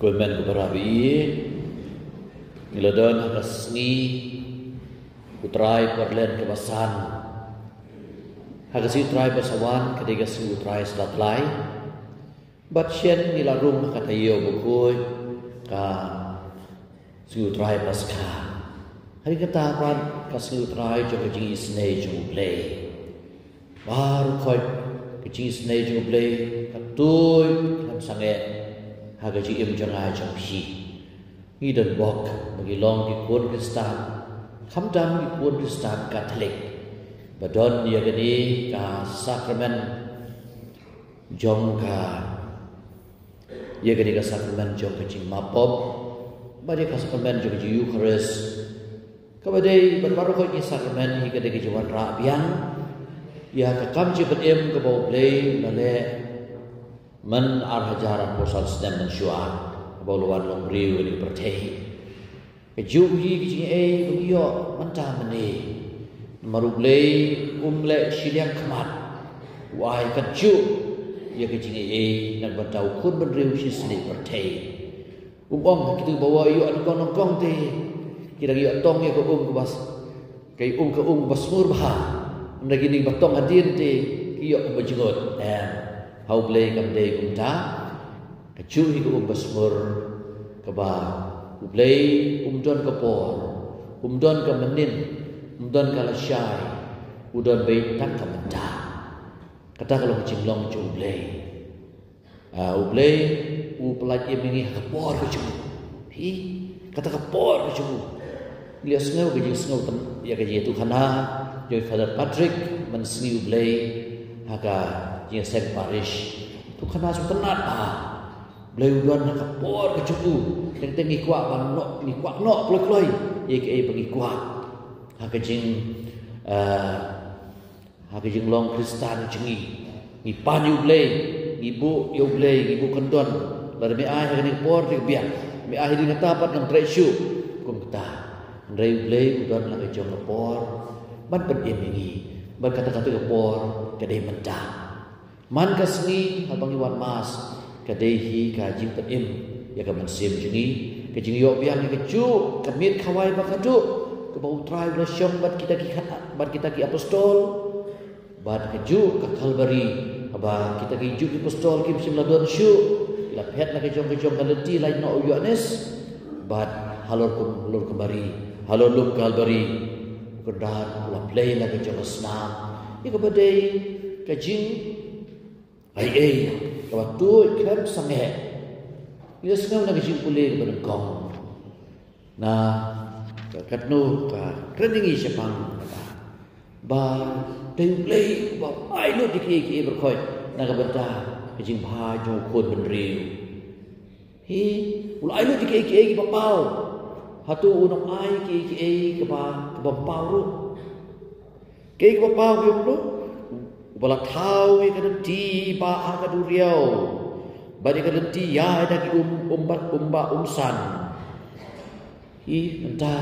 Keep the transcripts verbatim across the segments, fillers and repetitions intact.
Women ko para bi, ngi la don ha ka sngi U Trai Parlen kaba san. Ha ka sngi U Trai ba sa wan ka dei ka sngi U Trai Sla Tlai. Bad shen ngi la rung ha ka taïew bakhuid ka sngi U Trai Paskha. Hadien kata pat ka sngi U Trai jong ka jingisynei jong U Blei. Baroh khoit ka jingisynei jong U Blei ka tuid khlem sangeh ha ka jingim jong nga jong phi. Ngi don bok ba ngi long ki khun Khristan, khamtam ki khun Khristan Katholik, ba don ïa kane ka sakramen jong ka, ïa kane ka sakramen jong ka jingmap pop, bad ïa ka sakramen jong ka jing Eucharist. Kaba dei bad baroh ki sakramen hi ka dei ka jingwanrah biang ïa ka kam jingpynim kaba U Blei u la leh man ar hajar arphew san snem mynshuwa, kaba u la wan long briew ha kane ka pyrthei. Kajuh hi ka jingaiei ba ngi ïoh mynta mynne. Namar U Blei um leh shiliang khmat. U ai kajuh ïa ka jingaiei na ka bynta u khun bynriew shisnei pyrthei. Um ong ha kito ba wan ïoh nyngkong nyngkong te ki dang ïoh tong ïa ka um kaba s-, ka um, ka um kaba smur bha. Hynrei kine ba tong hadien te ki ïoh um ba jngut. Em, ha U Blei kam dei kumta. Kajuh hi ka um ba smur kaba U Blei um don ka por, um don ka mynnin, um don ka lashai, u don beit tang ka mynta. Kata ka long ka jinglong jong U Blei. Ah, U Blei u pyllait im ïa ngi ha ka por ka jong u. Hi, kata ka por ka jong u. Ngi la sngew ka jingsngew tang ïa ka jingïathuhkhana jong i Father Patrick mynsngi U Blei ha ka jingïaseng parish. Thuhkhana sngewtynnat bha. Blei u don ha ka por ka jong u. Teng teng ngi kwah ban noh, ngi kwah noh kloi kloi ïa kaei ba ngi kwah ha ka jing, eh, ha ka jinglong Khristan jong ngi. Ngi pan ïa U Blei, ngi buh ïa U Blei, ngi buh kyndon. Lada me ai ha kane ka por te ka biang, me ai hadien kata pat ngam treh shuh. Kumta, hynrei U Blei u don la ka jong ka por ban pynim ïa ngi. Bad kata, kata ka por ka dei mynta. Man ka sngi haba ngi wad Mass, ka dei hi ka jingpynim ïa ka mynsiem jong ngi, ka jingïoh biang ïa kajuh ka miet khawai ba khatduh kaba U Trai u la shong bad kita ki khat, bad kita ki apostol. Bad kajuh ka Kalbari, haba kita kijuh ki apostol kim shym la don shuh, ki la phet na ka jong ka jong ka lynti, lait noh u Ïoannis. Bad halor kum, halor kum Mari, halor lum Kalbari, u Kynrad u la plie la ka jong ka snam. Ïa kaba dei ka jing Ai ei, kaba tuid khlem sangeh. Ngi la sngew na ka jingpule kaba nyngkong. Na ka katno ka kren ïa ngi shaphang kata ba dei U Blei uba ai lut ïa kiei kiei baroh khoit na ka bynta ka jingbha jong u khun bynriew. Hi, u la ai lut ïa kiei kiei kiba paw. Hato un ym ai ïa kiei kiei kaba, kaba ym paw ruh? Kiei kiba paw ki ong ruh, uba la thaw ïa ka lynti bah ha ka duriaw, bad ïa ka lynti ïaid ha ki um, um bad um bah um san. Hi, mynta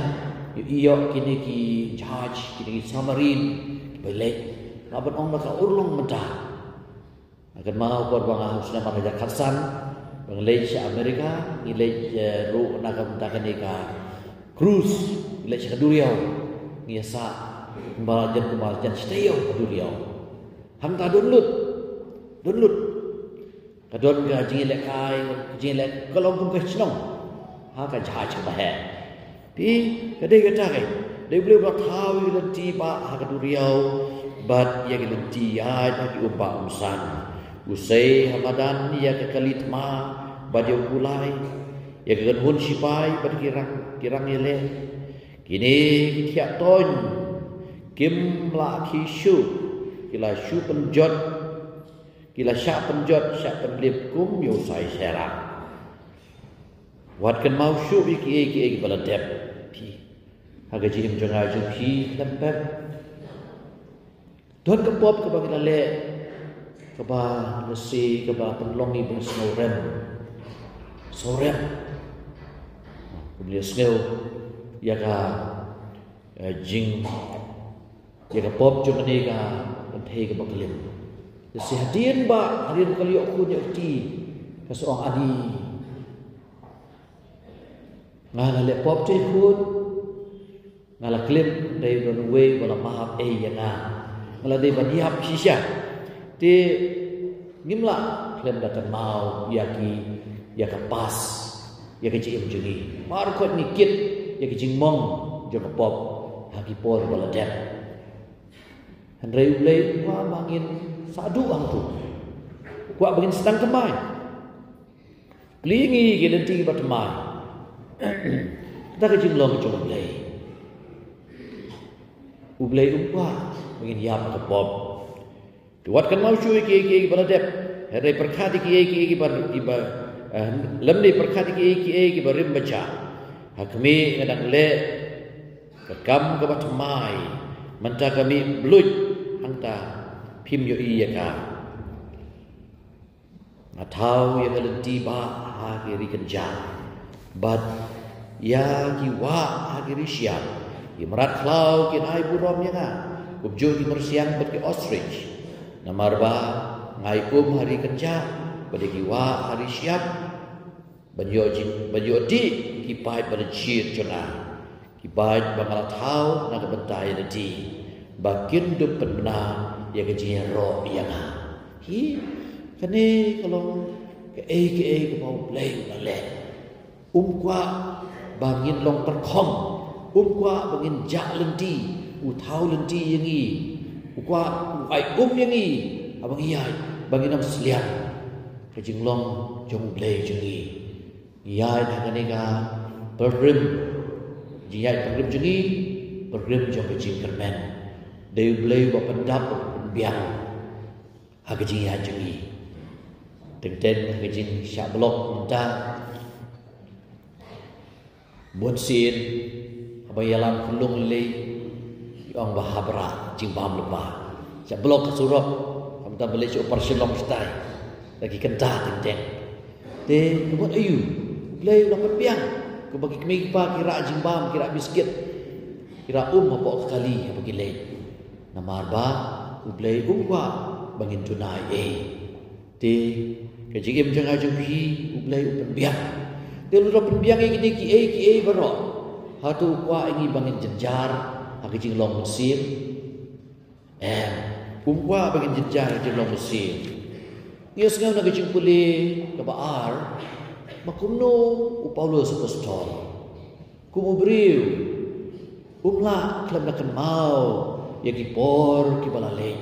ïoh, ïoh kine ki jahaj, kine ki submarine, kiba leit. Lah ban ong la ka urlong mynta. Nga kynmaw por ba nga ha u snem ar hajar khatsan, ba nga leit sha Amerika, ngi leit, eh, ruh na ka bynta kane ka cruise, ngi leit sha ka duriaw, ngi ïasah kumba la jan, kumba la jan shi taïew ha ka duriaw. Hangta don lut, don lut. Ka don ka jingïalehkai, jingïaleh, ka long kum ka shnong ha ka jahaj kaba heh. Te ka dei kata keiñ, dei U Blei uba la thaw ïa ki lynti bah ha ka duriaw, bad ïa ki lynti ïaid ha ki um bah um san. U sei ha madan ïa ka kali thma bad ïa u kulai, ïa ka kynhun shipai bad ki rang, ki rang ïaleh. Kine ki thiah toiñ kim lah khih shuh, ki la shu pynjot, ki la shah pynjot shah pynlip kum ïa u sai sera. Wat kynmaw shuh ïa kiei kiei kiba la dep. Phi, ha ka jingim jong nga jong phi khlem pep, don ka pop kaba ngi la leh, kaba lehse kaba pynlong ïa ngi ba ngi sngewrem. Sngewrem. Kum lehse sngew ïa ka, eh, jing ïa ka pop jong kane ka kynthei kaba klim. Lehse hadien ba, hadien ba ka la ïoh khun ïoh kti, ka sa ong, ani, Nga la leh pop te khun. Nga la klim dei don wei ba la map ei ïa nga. Nga la dei ban ïap shisha. Te ngim lah khlem da kynmaw ïa ki, ïa ka past, ïa ka jingim jong ngi. Mar khot ngi kit ïa ka jingmong jong ka pop ha ki por ba la dep. Hynrei U Blei u kwah ba ngin sa duh hangtu. U kwah ba ngin sdang thymmai. Plie ngi ki lynti ba thymmai. Kata ka jinglong jong U Blei. U Blei u kwah ba ngin ïap ka pop. Te wat kynmaw shuh ïa kiei kiei ba la dep. Hynrei pyrkhat ïa kiei kiei kiba, kiba, eh, lymne pyrkhat ïa kiei kiei kiba rim ba jah. Ha khmih nga dang leh ka kam kaba thymmai. Mynta ka mih bluit, hangta phim ïohi ïa ka. Nga thaw ïa ka lynti ba ha ki ri kynjah, bad ïa ki wah ha ki ri shyiap. Ki mrad khlaw kin ai burom ïa nga, kumjuh ki myrsiang bad ki ostrich. Namar ba nga ïai um ha ri kynjah, bad ïa ki wah ha ri shyiap. Ban ïoh jing, ban ïoh dih ki paid ba la jied jong nga, ki paid ba nga la thaw na ka bynta ïa lade, ba kin dup pynbna ïa ka jingïaroh ïa nga. Hi, kane ka long kaei kaei kaba U Blei u la leh. Um kwah ba ngin long tyrkhong, um kwah ba ngin jah lynti, u thaw lynti ïa ngi, u kwah, u ai um ïa ngi, haba ngi ïaid, ba ngin ym sliang ka jinglong jong U Blei jong ngi. Ngi ïaid ha kane ka pilgrim, jingïaid pilgrim jong ngi, pilgrim jong ka jingkyrmen. Dei U Blei uba pyndap, uba pynbiang ha ka jingïaid jong ngi. Teng teng ha ka jingshah block mynta, bun sien haba ïalam khyllung lei, ki ong ba ha Bra jingbam lypa. Shah block ka surok, haba mynta balei shu operation long shatai. Da ki kynta teng teng. Te ka mut aïu? U Blei u la pynbiang, kaba ki kmie ki kpa ki rah jingbam, ki rah biskit, ki rah um hapoh ka kali haba ki leit. Namar ba U Blei um kwah ba ngin duna ei ei. Te ka jingim jong nga jong phi, U Blei u pynbiang. Te u la pynbiang ïa kine kiei kiei baroh. Hato u kwah ïa ngi ba ngin jynjar ha ka jinglong mynsiem? Em, um kwah ba ngin jynjar ha ka jinglong mynsiem. Ngi ïohsngew na ka jingpule kaba ar, ba kumno u Paulus apostol, kum u briew, um lah khlem da kynmaw ïa ki por kiba la leit,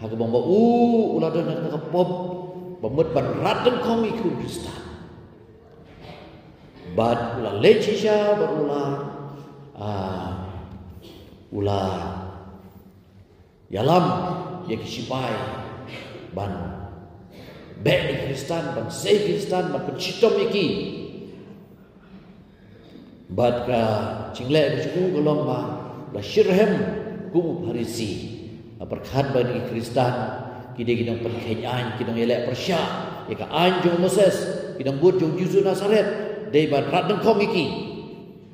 ha kaba u, u la don ha ka pop ba mut ban rat dyngkhong ïa ki khun Khristan. Bad u la leit shisha, bad u la, ah, u la ïalam ïa ki shipai ban beh ïa ki Khristan, ban sei Khristan, ban pynshitom ïa ki. Bad ka jingleh ka jong u ka long ba la shitrhem kum u Pharisi. La pyrkhat ba ki Khristan ki dei ki nongpynkheiñ aiñ, ki nongïaleh pyrshah ïa ka aiñ jong u Moses, ki nongbud jong u Jisu Nasaret, dei ban rat dyngkhong ïa ki,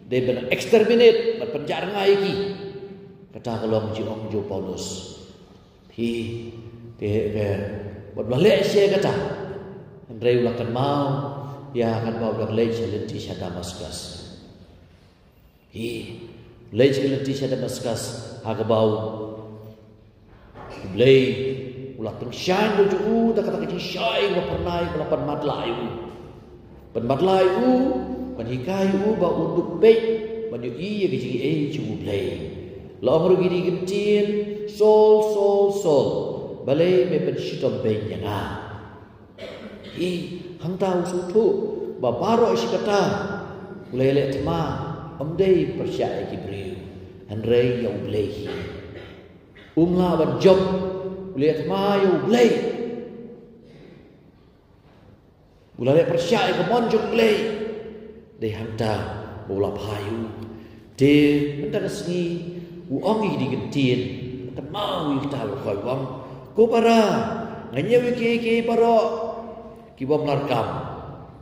dei ban exterminate, ban pynjah rngai ïa ki. Kata ka long jingong jong u Paulus. Phi, te, te, bad u la leh sha kata. Hynrei u la kynmaw ïa kaba u dang leit sha lynti sha Damaskus. Phi, leit sha lynti sha Damaskus, ha kaba U Blei u la tyngshaiñ ïa u da kata ka jingshai ba phyrnai, ba la pynmatlah ïa u. Pynmatlah ïa u, pynhikai ïa u ba un dup peit ban ïohi ïa ka jingaiei jong U Blei. La ong ruh ïa ki da ki ktien, Saul, Saul, Saul, balei me pynshitom beiñ ïa nga? Hi, hangta u sngewthuh ba baroh shi katta u la ïaleh thma, ym dei pyrshah ïa ki briew, hynrei ïa U Blei hi. Um lah ban jop, u la ïaleh thma ïa U Blei. U la leh pyrshah ïa ka mon jong U Blei. Dei hangta ba u la phai u. Te mynta ka sngi u ong ïa ki da ki ktien, kynmaw ïa kata ba u ong. Ko para, nga ñiew ïa kiei kiei baroh ki bym lah kam.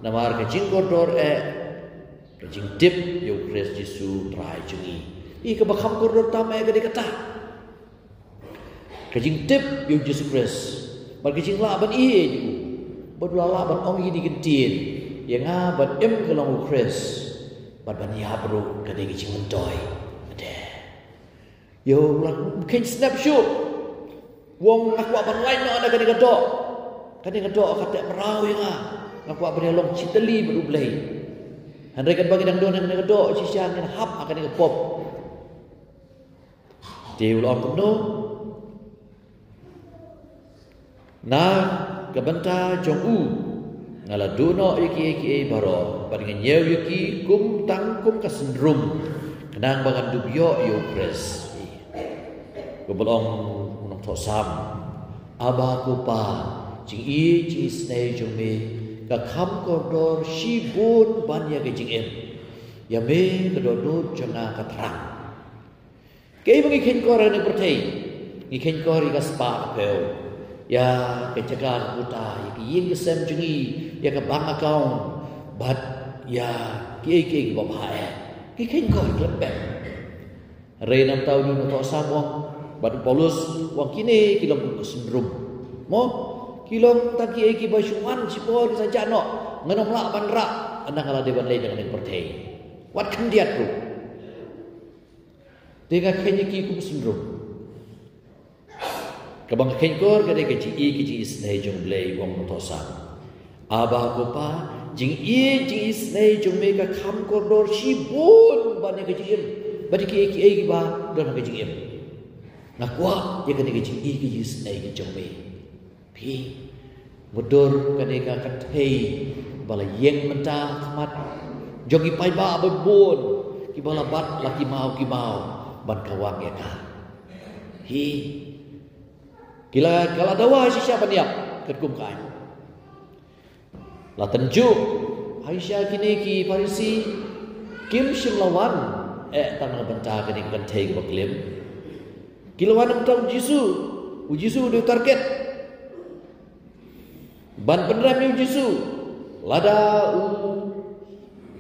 Namar ka jingkordor eh ka jingtip ïa U Khrist Jisu Trai jong ngi. Ïa kaba kham kordor tam eh ka dei kata. Ka jingtip ïa U Jisu Khrist, bad ka jinglah ban ïeit ïa u, bad u la lah ban ong ïa ki da ki ktien, ïa nga ban im ka long U Khrist. Bad ban ïap ruh ka dei ka jingmyntoi. Ade. Ïoh, u la kheiñ snap shuh. U ong, nga kwah ban lait noh na kane ka doh. Kane ka doh ka teh mraw ïa nga. Nga kwah ban ïalong shitylli bad U Blei. Hynrei katba ngi dang don ha kane ka doh, shisha ngin hap ha kane ka pop. Te u la ong kumno? Na ka bynta jong u nga la duh noh ïa kiei kiei baroh, bad nga ñiew ïa ki kum, tang kum ka syndrum, khnang ba ngan dup ïoh ïa U Khrist. Kumba la ong u nongthoh Salm, Aba ko Pa, jingïeit jingisynei jong me ka kham kordor shibun ban ïa ka jingim. Ïa me ka dohnud jong nga ka thrang. Kaei ba ngi kheiñkor ha kane ka pyrthei? Ngi kheiñkor ïa ka spah ka phew, ïa ka jaka ka puta, ïa ka ïing ka sem jong ngi, ïa ka bank account, bad ïa kiei kiei kiba bha eh. Ngi kheiñkor ïa ka lem bad. Hynrei namar uta u nongthoh Salm u ong, bad u Paulus u ong, kine ki long kum ka syndrum. Mo, ki long tang kiei kiba shu wan shipor ki sa jah noh, ngan ym lah ban rah ynda nga la dei ban leit na kane ka pyrthei. Wat khyndiat ruh. Te nga kheiñ ïa ki kum syndrum. Kaba nga kheiñkor ka dei ka jingïeit ka jingisynei jong U Blei, u ong u nongthoh Salm. Aba ko Pa, jingïeit jingisynei jong me ka kham kordor shibun ban ïa ka jingim, bad ïa kiei kiei kiba don ha ka jingim. Nga kwah ïa kane ka jingïeit ka jingisynei ka jong me. Phi, mutdur kane ka kynthei ba la ïeng mynta ha khmat jong ki paidbah ba bun, kiba la bat la ki maw ki maw ban kawang ïa ka. Hi. Ki la, ka la dawa shisha ban ïap katkum ka aiñ. La tynjuh ha shisha kine ki Pharisi, kim shym la wan eh tang na ka bynta kane ka kynthei kaba klim. Ki la wan na ka bynta U Jisu. U Jisu u dei u target. Ban pynrem ïa U Jisu. Lada u,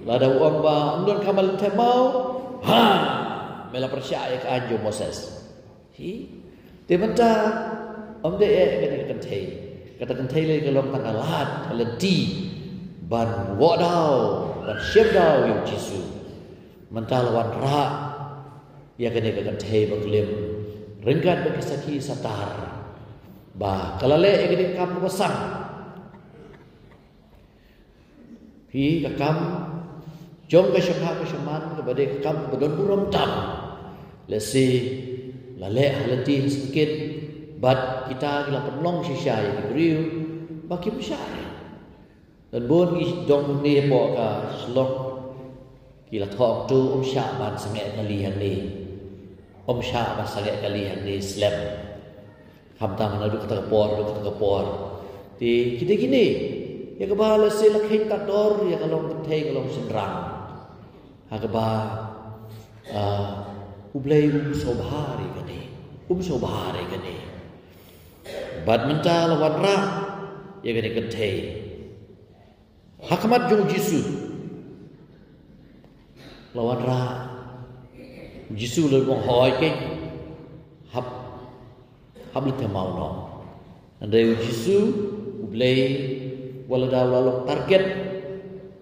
lada u ong ba ym don kham lynti maw, ha, me la pyrshah ïa ka aiñ jong u Moses. Hi. Te mynta ym dei eh kane ka kynthei. Kata ka kynthei lei ka long tang ka lad ka lynti ban wad daw, ban shem daw ïa U Jisu. Mynta la wanrah ïa kane ka kynthei ba klim ryngkat bad ki sakhi satar ba ka la leh ïa kane ka kam kaba sang. Hi, ka kam jong ka shongha ka shongman kaba dei ka kam kaba don burom tam. Lehse la leh ha lynti ha syngkien bad kita ki la pynlong shisha ïa ki briew ba kim shah. Don bun ki dong ne hapoh ka Shillong ki la thoh, to ym shah ban sangeh kali hangne. Ym shah ban sangeh kali hangne slem. Khamtam naduh kata ka por, naduh kata ka por. Te kine kine ïa kaba lehse la kheiñ tad dor ïa ka long kynthei ka long shynrang. Ha kaba, ah, U Blei um sngewbha ïa kane. Um sngewbha ïa kane. Bad mynta la wanrah ïa kane ka kynthei ha khmat jong U Jisu. La wanrah. U Jisu u la ong, hooid, keiñ, hap, hap leit thymmai noh. Hynrei U Jisu U Blei wat lada u la long target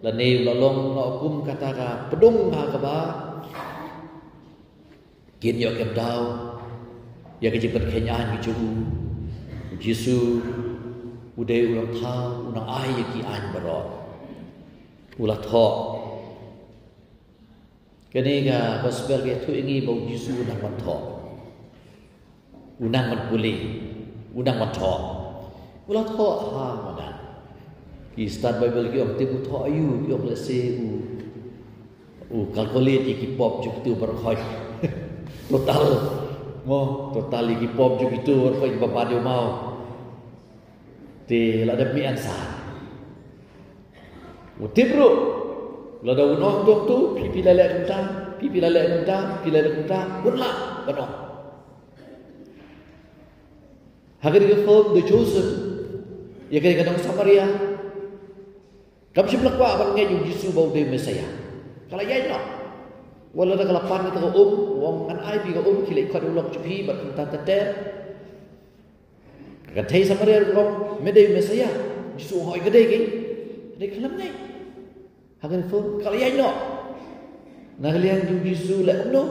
lane u la long noh kum kata ka pdung ha kaba kin ïoh kem daw ïa ka jingpynkheiñ aiñ ka jong u. U Jisu u dei u nongthaw, u nongai ïa ki aiñ baroh. U la thoh. Kane ka gospel ka ïathuh ïa ngi ba U Jisu u nang ban thoh, u nang ban pule, u nang ban thoh. U la thoh ha madan. Ki stad Baibl ki ong, tip u thoh aïu? Ki ong lehse u, u calculate ïa ki pop jong kito baroh khoit. Total, mo, total ïa ki pop jong kito baroh khoit ba pat ïa u maw. Te la dep mih answer. U tip ruh. Lada u ong tang to, phi phi la leh kumta, phi phi la leh kumta, phi la leh kumta, un lah ban ong. Ha kane ka film The Chosen, ïa kane ka nong Samaria, kam shym la kwah ban ngeit ïa U Jisu ba u dei u Messaïah. Ka la ïaid noh. Wat la da ka la pan kata ka um, u ong ngan ai phi ka um, khie leit khot ïa u lok jong phi bad kumta ter ter. Ka kynthei Samaria ruh ka ong, me dei u Messaïah? U Jisu u ong, hooid ka dei, keiñ. Ka dei khlem ngeit. Ha kane ka film ka la ïaid noh. Na ka liang jong u Jisu leh kumno?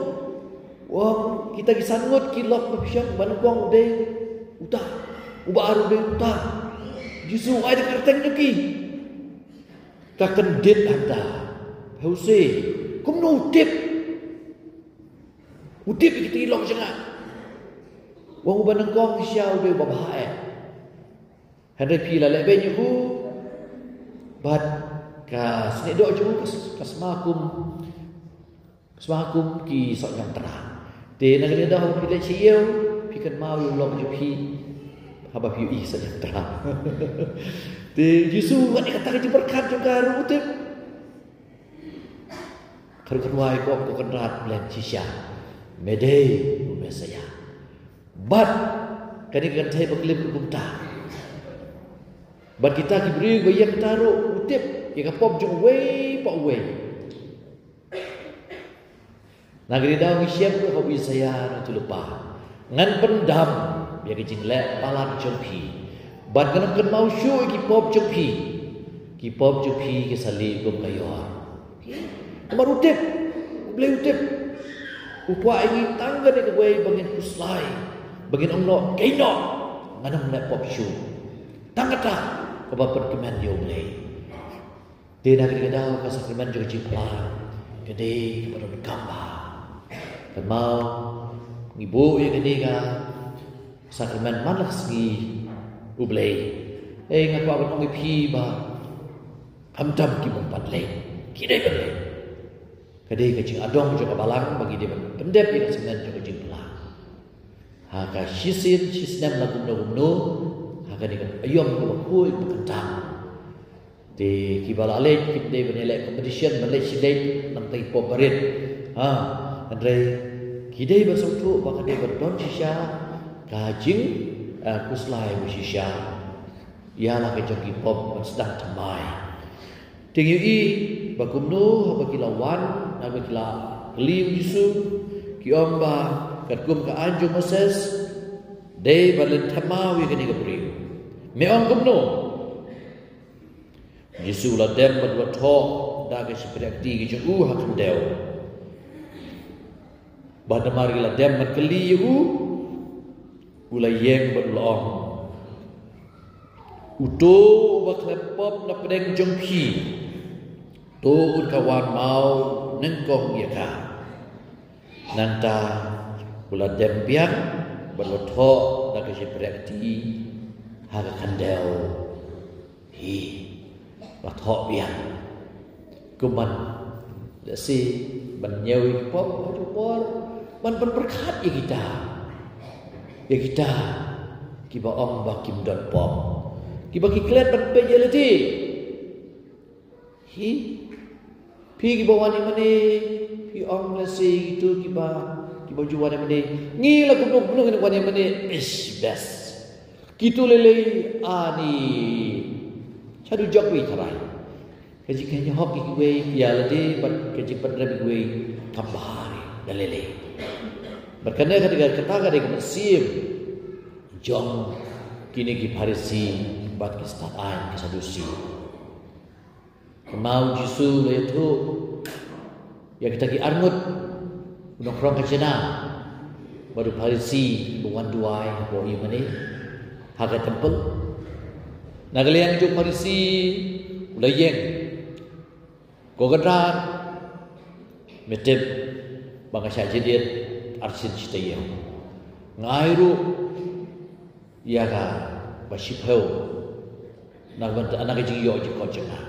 Ong kita ki san ngut ki lok ba phi shong, ba nyngkong u dei uta, uba ar u dei uta. U Jisu u ai da ka kyrteng jong ki. Ka kyndit hangta. Hose, kumno u tip? U tip ïa kita ki lok jong nga. Ong uba nyngkong shisha u dei uba bha eh. Hynrei phi la leh beiñ ïa u. Bad ka snieh doh jong u ka, ka sma kum, ka sma kum ki soh ñiangtra. Te na kane ka daw phi leit sha ïew, phi kynmaw ïa u lok jong phi. Haba phi ïohi soh ñiangtra. Te u Jisu wat ïa kata ka jingpyrkhat jong ka ruh u tip. Ka ruh ka nang ong ko Kynrad, Blei shisha, me dei u Messaïah. Bad kane ka kynthei ba klim kumta. Bad kita ki briew ba ïeng kata ruh u tip ïa ka pop jong uwei pa uwei. Na kane ka daw ngi shem ruh ha u Isaïah nongïathuhlypa. Ngan pyndam ïa ka jingleh palat jong phi. Bad ngan ym kynmaw shuh ïa ki pop jong phi. Ki pop jong phi ki sa lieh kum ka ïor. Namar u tip, u Blei u tip. U kwah ïa ngi tang kane kawei ba ngin khuslai, ba ngin ong noh, kaei noh, ngan ym leh pop shuh. Tang kata kaba pynkmen ïa u Blei. Te na kane ka daw ka sakramen jong ka jingphla ka dei kaba donkam bha. Kynmaw ngi buh ïa kane ka sakramen man la ka sngi U Blei. Ei, nga kwah ban ong ïa phi ba khamtam ki bym pat leit, ki dei ban leit. Ka dei ka jingadong jong ka balang ba ngi dei ban pyndep ïa ka sakramen jong ka jingphla. Ha ka shisien shisnem la kumno kumno, ha kane ka aïom kaba khuid ba kyntang. Te kiba la leit kim dei ban ïaleh competition ban leit shi leit nangta ki pop barit. Ha, hynrei ki dei ban sngewthuh ba ka dei ban don shisha ka jing, eh, khuslai ba shisha ïa la ka jong ki pop ban sdang thymmai. Te ngi ïohi ba kumno haba ki la wan, haba ki la kylli U Jisu, ki ong ba katkum ka aiñ jong Moses, dei ban len thymmai ïa kane ka briew. Me ong kumno? U Jisu u la dem bad u la thoh da ka shympriahkti ka jong u ha khyndew. Bad namar ki la dem ban kylli ïa u, u la ïeng bad u la ong, uto uba khlem pop na pdeng jong phi, to un ka wan maw nyngkong ïa ka. Nangta u la dem biang bad u la thoh da ka shympriahkti ha ka khyndew. Hi, la thoh biang. Kumban, lehse ban ñiew ïa ki pop ha u por, ban, ban pyrkhat ïa kita. Ïa kita kiba ong ba kim don pop, kiba ki klet ban peit ïa lade. Hi, phi kiba wan ïa mane, phi ong lehse kito kiba, kiba ju wan ïa mane. Ngi la kumno kumno ngin wan ïa mane, ish best. Kito lei lei ani. Shaduh jong kiwei tharai. Ka jingkhein hok ïa kiwei ïa lade bad ka jingpynrem ïa kiwei kam bha ïa lade lei lei. Bad kane ka dei ka, kata ka dei ka mynsiem jong kine ki Pharisi bad ki stad aiñ ki Sadusi. Kynmaw U Jisu u la ïathuh ïa kita ki arngut, u nongkhrong ka jina bad u Pharisi ba wan duwai hapoh ïingmane ha ka templ. Na ka liang jong u Pharisi u la ïeng, ko Kynrad, me tip ba nga shah jyndiat arsien shi taïew. Nga ai ruh ïa kaba shiphew na ka bynta na ka jingïoh jingkhoit jong nga.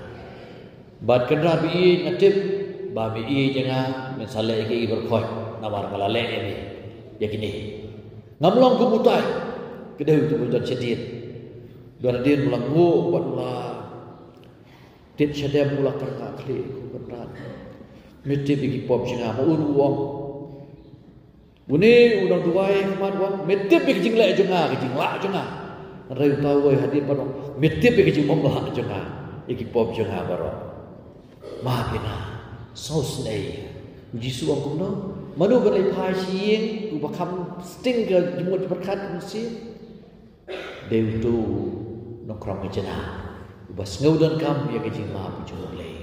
Bad Kynrad ba ïeit, nga tip ba me ïeit ïa nga, men sa leh ïa kiei kiei baroh khoit namar nga la leh ïa me ïa kine. Ngam long kum utai. Ka dei uto uba don shadien. Don hadien u la nguh bad u la tied shadem, u la kyrkhu khlieh, ko Kynrad, me tip ïa ki pop jong nga. Ma u ruh u ong, une u nongduwai khmat u ong, me tip ïa ka jingleh jong nga, ka jinglah jong nga. Hynrei uta uwei hadien pat u ong, me tip ïa ka jingbymlah jong nga, ïa ki pop jong nga baroh. Ma pina, sngewsynei. U Jisu u ong kumno? Mano ban leit phai sha ïing uba kham sting ka jingmut jingpyrkhat ka mynsiem? Dei uto u nongkhrong ka jina uba sngew donkam ïa ka jingmap jong U Blei.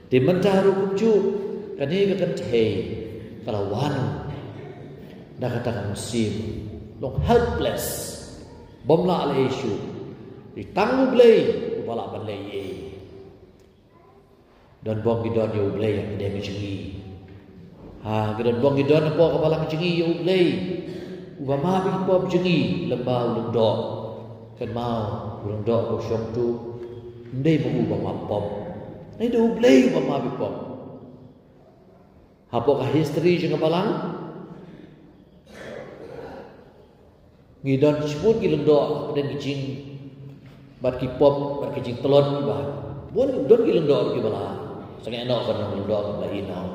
Te mynta ruh kumjuh, Kane ka kynthei ka la wan da kata ka mynsiem long helpless, bym lah leh ei shuh. Dei tang U Blei uba lah ban leh ei. Don bong ki don ïa U Blei ha pdeng jong ngi. Ha, ki don bong ki don hapoh ka balang jong ngi ïa U Blei uba map ïa ki pop jong ngi, lem bad u lyngdoh. Kynmaw, u lyngdoh u shong tu, ym dei ma u ba map pop, dei da U Blei uba map ïa pop. Hapoh ka history jong ka balang ngi don shibun ki lyngdoh hapdeng ki jing, bad ki pop, bad ki jingtlot kiba bun, don ki lyngdoh kiba la sangeh noh, ban long lyngdoh kiba la ïehnoh.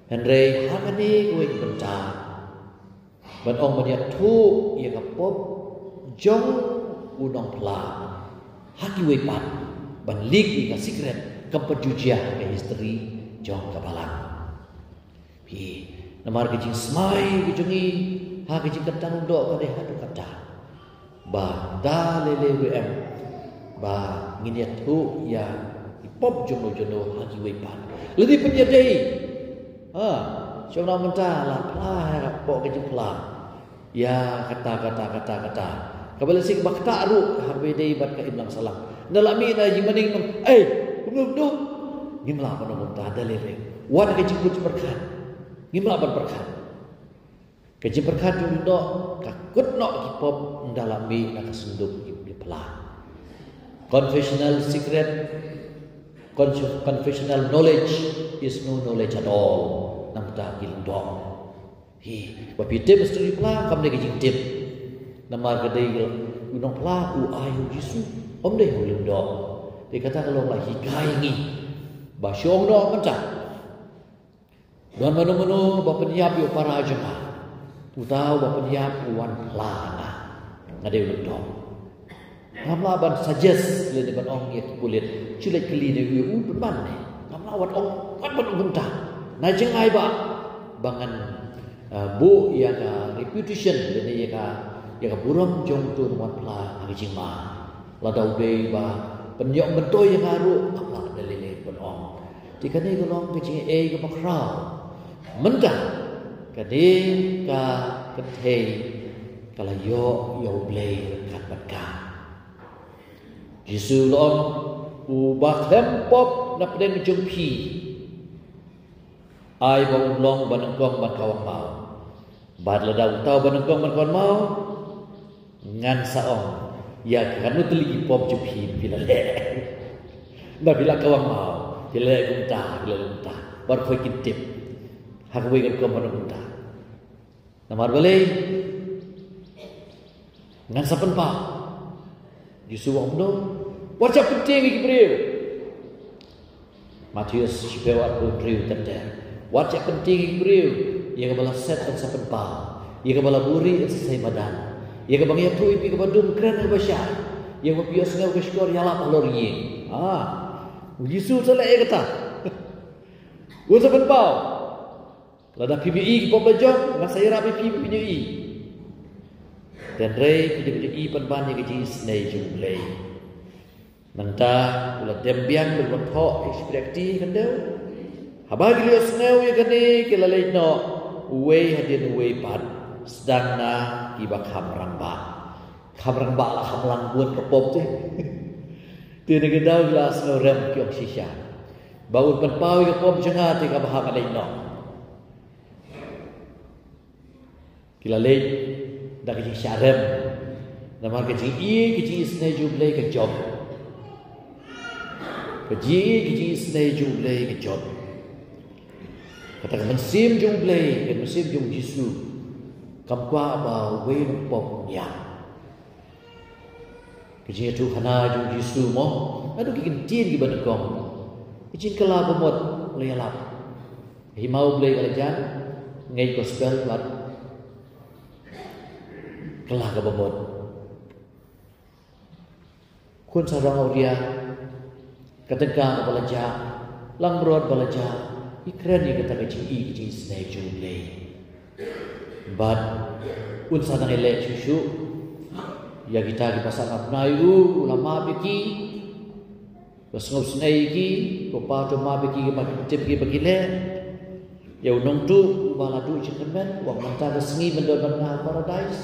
Hynrei ha kane kawei ka bynta, ban ong ban ïathuh ïa ka pop jong u nongphla ha kiwei pat, ban leak ïa ka secret, kam pat ju jia ha ka history jong ka balang. Phi, namar ka jingsmai ka jong ngi ha ka jingkyntang lyngdoh ka dei haduh katta, ba da lei lei ruh em ba ngin ïathuh ïa ki pop jong no jong no ha kiwei pat. Lada pynïadei, ha, shuwa mynta la phla ha ka pop ka jingphla ïa kata, kata, kata, kata. Kaba lehse ba kata ruh ha kaba ïadei bad ka imlang sahlang. Ynda la mih na jingmaning nong, ei, kumno kumno? Ngim lah ban ong kumta, da lei lei. Wat ka jingkut jingpyrkhat. Ngim lah ban pyrkhat. Ka jingpyrkhat jong u lyngdoh ka kut noh ki pop ynda la mih na ka synduk jingphla. Confessional secret, con-, confessional knowledge is no knowledge at all. Nangta ki lyngdoh. Hi, ba phi tip ha synduk jingphla, kam dei ka jingtip. Namar ka dei u nongphla u ai ha u Jisu, ym dei ha u lyngdoh. Te kata ka long la hikai ngi ba shong noh mynta. Don mano mano ba pynïap ïa u para jong nga, uta uba pynïap u wan phla nga, nga dei u lyngdoh. Ngam lah ban suggest lane ban ong ïa ki pulit, shu leit kylli ne u, u pynban ne. Ngam lah wat ong, wat ban ong kumta. Nga jngai ba, ba ngan, ah, buh ïa ka reputation lane ïa ka, ïa ka burom jong uto u nongwan phla ha ka jingma. Lada u dei ba pynïoh myntoi ïa nga ruh, ngam lah da lei lei ban ong. Te kane ka long ka jingaiei kaba khraw. Mynta ka dei ka kynthei ka la ïoh ïa U Blei ryngkat bad ka. Jisu u la ong, uba khlem pop na pdeng jong phi, ai ba un long ba nyngkong ban kawang maw. Bad lada uta uba nyngkong ban kawang maw, ngan sa ong ïa ka, kano tylli ki pop jong phi phi la leh. Ba phi la kawang maw, phi la leh kumta, phi la leh kumta. Bad khoi kin tip ha kawei ka rukom ban ong kumta. Namar balei? Ngan sa pynpaw. Jisu u ong kumno? Wat sha pyntieng ïa ki briew. Mathaios shiphew arphew hynriew, tender. Wat sha pyntieng ïa ki briew. Ïa kaba la set yn sa pynpaw. Ïa kaba la buhrieh yn sa sei madan. Ïa kaba ngi ïathuh ïa phi kaba dum, kren ha kaba shai. Ïa kaba phi ïohsngew ka shkor, ïalap halor ïing. Ah. U Jisu u sa leh ïa kata. Un sa pynpaw. Lada phim ïohi ki pop la jong, ngan sa ïarap ïa phi ba phin ïohi. Hynrei phi dei ban ïohi pynban ïa ka jingisynei jong U Blei. Nangta u la dem biang, u la thoh ïa ki shynriah kti ha khyndew. Haba ki la ïohsngew ïa kane ki la leit noh uwei hadien uwei pat, sdang na kiba kham rangbah. Kham rangbah la kham lang bun ka pop te. Te na ka daw ki la sngewrem, ki ong shisha, ba un pynpaw ïa ka pop jong nga te ka bha ka leit noh. Ki la leit da ka jingshah rem. Namar ka jingïeit, ka jingisynei jong U Blei ka jop. Ka jingïeit, ka jingisynei jong U Blei ka jop. Kata ka mynsiem jong U Blei, ka mynsiem jong U Jisu, kam kwah ba uwei u pop un ïap. Ka jingïathuhkhana jong U Jisu mo, naduh ki ktien kiba nyngkong, ka jingkylla bamut la ïalap. Hima U Blei ka la jan, ngeit gospel bad kylla ka bamut. Khun sarong awria, ka tyngka ba la jah, langbrot ba la jah, i kren ïa kata ka jingïeit, ka jingisynei jong U Blei. Bad un sa nang ïaleh shuh shuh ïa kita kiba sah na bnai u, u la map ïa ki, u la sngewsynei ïa ki, u la pynpaw map ïa ki, kiba ki tip, kiba ki leh. Ïa u nongtuh uba la duh jingkyrmen, u ong mynta ka sngi ban don bad nga ha paradais.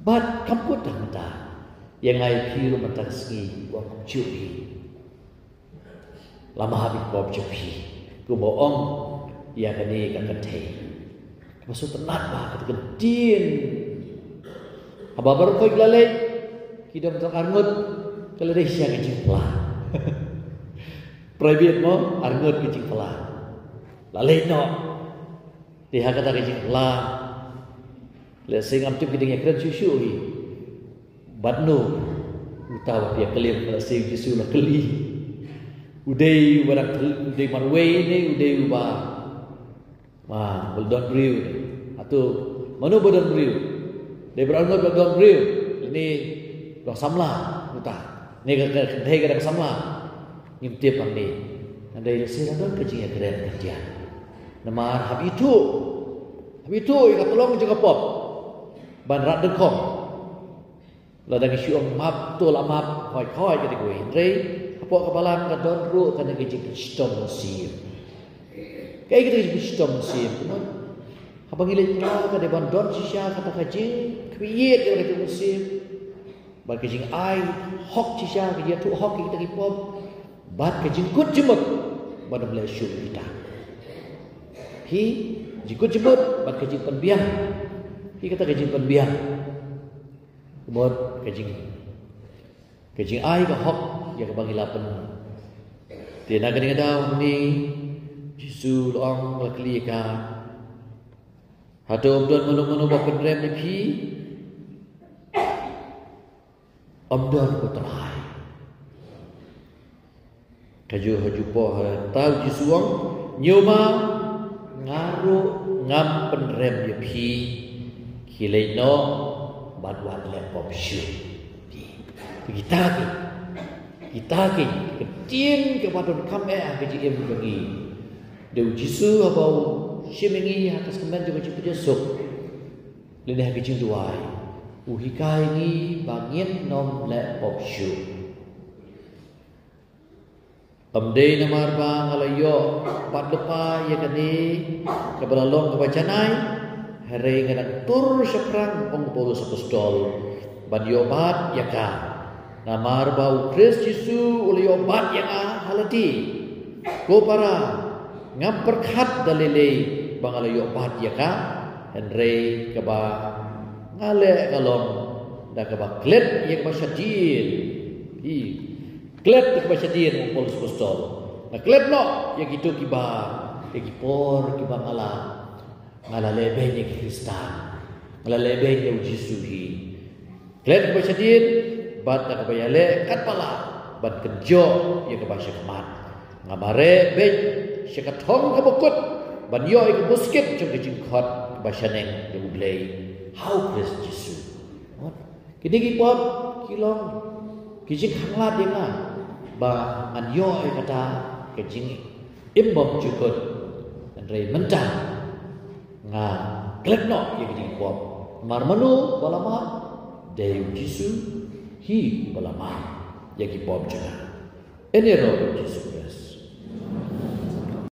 Bad kam kut tang mynta, ïa nga ïa phi ruh mynta ka sngi, u ong kumjuh hi. Lama ha phi pop jong phi, kumba ong ïa kane ka kynthei. Kaba sngewtynnat bha kata ka ktien. Haba baroh khoit ki la leit, ki dang tang arngut, ka la dei sha ka jingpla. Private mo, arngut ka jingpla. La leit noh. Te ha kata ka jingpla, lehse ngam tip ki dang ïakren shuh shuh hi. Bad no uta uba ïa kylli, lehse u Jisu la kylli. U dei uba dang kylli, u dei marwei ne u dei uba, ma, uba don briew ne? Hato mano ba don briew? Dei ba arngut ba don briew. Lane dang samla uta, ne ka, ka, ka dei ka dang samla. Ngim tip hangne. Hynrei lehse la don ka jingïakren khyndiat. Namar hap ithuh, hap ithuh ïa ka tlong jong ka pop ban rat dyngkhong. Lada ngi shu ong map, to la map, hooid hooid kata kawei. Hynrei hapoh ka balang ka don ruh kane ka jingpynshitom mynsiem. Kaei kata ka jingpynshitom mynsiem? Kumno? Haba ngi leit pla ka dei ban don shisha kata ka jingkhmih ïa ka jingpynshitom mynsiem. Bad ka jingai hok shisha, ka jingïathuh hok ïa kita ki pop. Bad ka jingkut jingmut ban ym leh shuh ïa kita. Hi, jingkut jingmut bad ka jingpynbiang. Hi kata ka jingpynbiang. Bad ka jing, ka jingai ka hok ïa kaba ngi la pyn. Te na kane ka daw hangne, Jisu u la ong, la kylli ïa ka, hato ym don mano mano ba pynrem ïa phi? Ym don, ko Trai. Kajuh, kajuh pynrem. Te u Jisu u ong, ñiew ma, nga ruh ngam pynrem ïa phi. Khie leit noh bad wat leh pop shuh. Te kita ki, kita ki ktien kiba donkam eh ha ka jingim jong ngi. Dei u Jisu haba u shim ïa ngi ha ka skhem jong ka jingpynjah suk, lane ha ka jingduwai, u hikai ngi ba ngin ym leh pop shuh. Ym dei namar ba nga la ïoh bat lypa ïa kane kaba la long kaba janai, hynrei nga dang tur shaphrang, ong u Paulus apostol, ban ïoh bat ïa ka. Namar ba u Khrist Jisu u la ïoh bat ïa nga ha lade. Ko para, ngam pyrkhat da lei lei ba nga la ïoh bat ïa ka, hynrei kaba nga leh ka long da kaba klet ïa kaba shadien. Hi, klet ïa kaba shadien, ong u Paulus apostol. Nga klet noh ïa kito kiba, ïa ki por kiba nga la, nga la leh beiñ ïa ki Khristan, nga la leh beiñ ïa u Jisu hi. Klet ïa kaba shadien, bad da kaba ïaleh katba lah ban kynjoh ïa kaba sha khmat. Nga mareh beit sha ka thong kaba kut ban ïoh ïa ka buskit jong ka jingkhot kaba shaneng jong U Blei ha u Khrist Jisu. Kine ki pop ki long ki jingkhanglad ïa nga ba ngan ïoh ïa kata ka jingim bymjukut. Hynrei mynta nga klet noh ïa kine ki pop. Namar mano ba la map? Dei u Jisu hi uba la map ïa ki pop jong nga. Yn ïaroh ïa u Jisu.